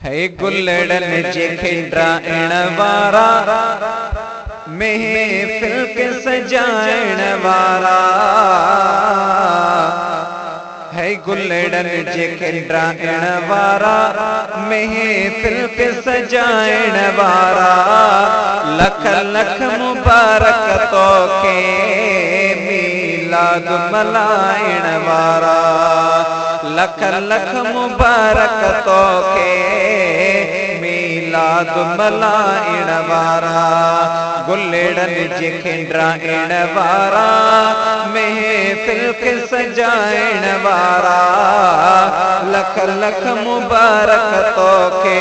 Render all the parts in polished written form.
है गुलड़न जे खिंडाइण वारा, महफ़िल खे सजाइण वारा। है गुलड़न जे खिंडाइण वारा, महफ़िल खे सजाइण वारा। लख लख मुबारक तोखे मीलाद मल्हाइण वारा। लख लख मुबारक तोखे मीलाद मल्हाइण वारा। गुलड़न जे खिंडाइण वारा, महफ़िल खे सजाइण वारा। लख लख मुबारक तोखे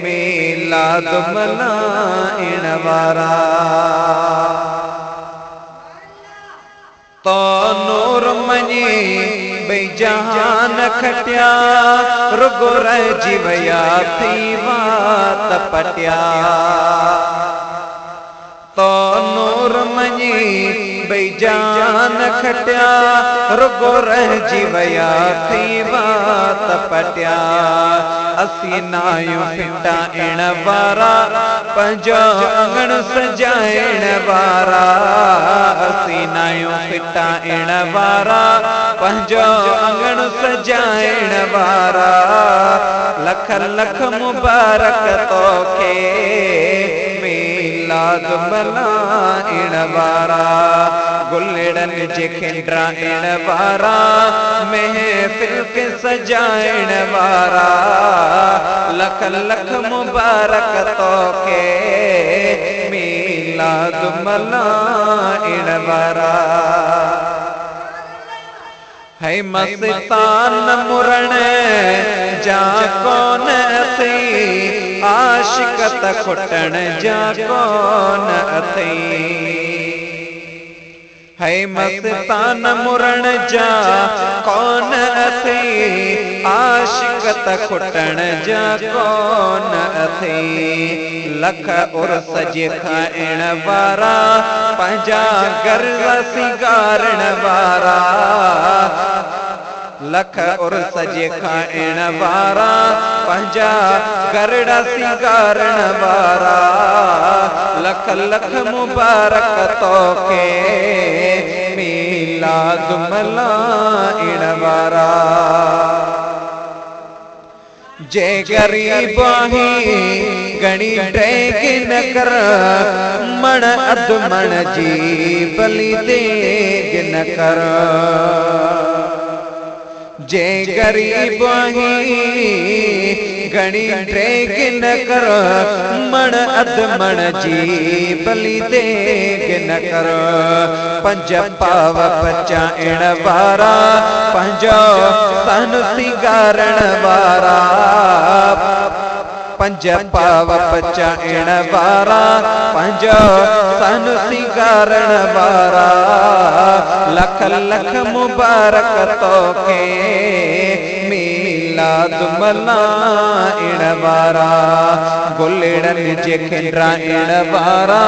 मीलाद मल्हाइण वारा। तो नूर मञी बई जहान खटिया, रुगो रहिजी विया थी वात पटिया। तो नूर मञी बई जहान खटिया, रुगो रहिजी विया थी वात पटिया। असीं नाहियूं फिटाइण वारा, पंहिंजो आङण सजाइण वारा। असीं नाहियूं फिटाइण वारा, पंहिंजो आङण सजाइण वारा। लख लख मुबारक तोखे मीलाद मल्हाइण वारा। गुलड़न जे खिंडाइण वारा, महफ़िल खे सजाइण वारा। लख लख मुबारक तोखे मीलाद मल्हाइण वारा। है मस्तान मुरण जा कोन अथई, आशिक त खुटण जा कोन अथई। है मस्तान मुरण जा कोन अथई, आशिक त खुटण जा कोन अथई। लख उर्स जे खाइण वारा, पंहिंजा घर सिंगारण वारा। लख उर्स जे खाइण वारा, पंहिंजा गरड़ा सिंगारण वारा। लख लख मुबारक तोखे मीलाद मल्हाइण वारा। जे ग़रीब आहीं घणी टेक न कर, मण अधु मण जी भली देग न कर। जे ग़रीब आहीं घणी टेक न कर, मण अधु मण जी भली देग न कर। पंज पाव पचाइण वारा, पंहिंजो तन सिंगारण वारा। पंज पाव पचाइण वारा, पंहिंजो तन सिंगारण वारा। लख लख मुबारक तोखे मीलाद मल्हाइण वारा। गुलड़न जे खिंडाइण वारा,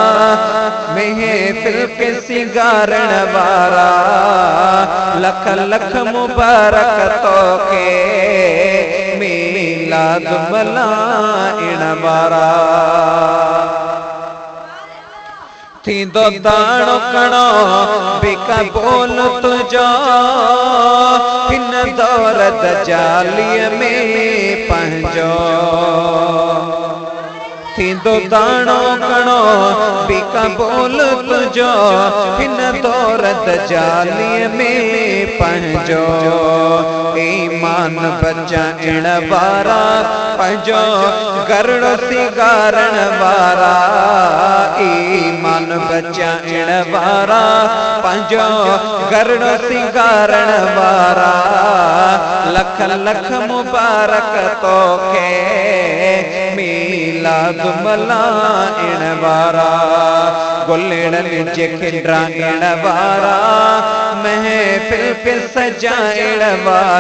महफ़िल खे सिंगारण वारा। लख लख मुबारक तोखे मीलाद मल्हाइण वारा। थींदो दाणो कणो बेका बोल तुंहिंजो, हिन दौर दजालीअ में पंहिंजो। थींदो दाणो कणो बेका बोल तुंहिंजो, हिन दौर दजालीअ में पंहिंजो। ईमान बचाइण वारा, पंहिंजो गरड़ो सिंगारण वारा। ईमान बचाइण वारा, पंहिंजो गरड़ो सिंगारण वारा। लख लख मुबारक तोखे मीलाद मल्हाइण वारा। गुलड़न जे खिंडाइण वारा, महफ़िल खे सजाइण वारा।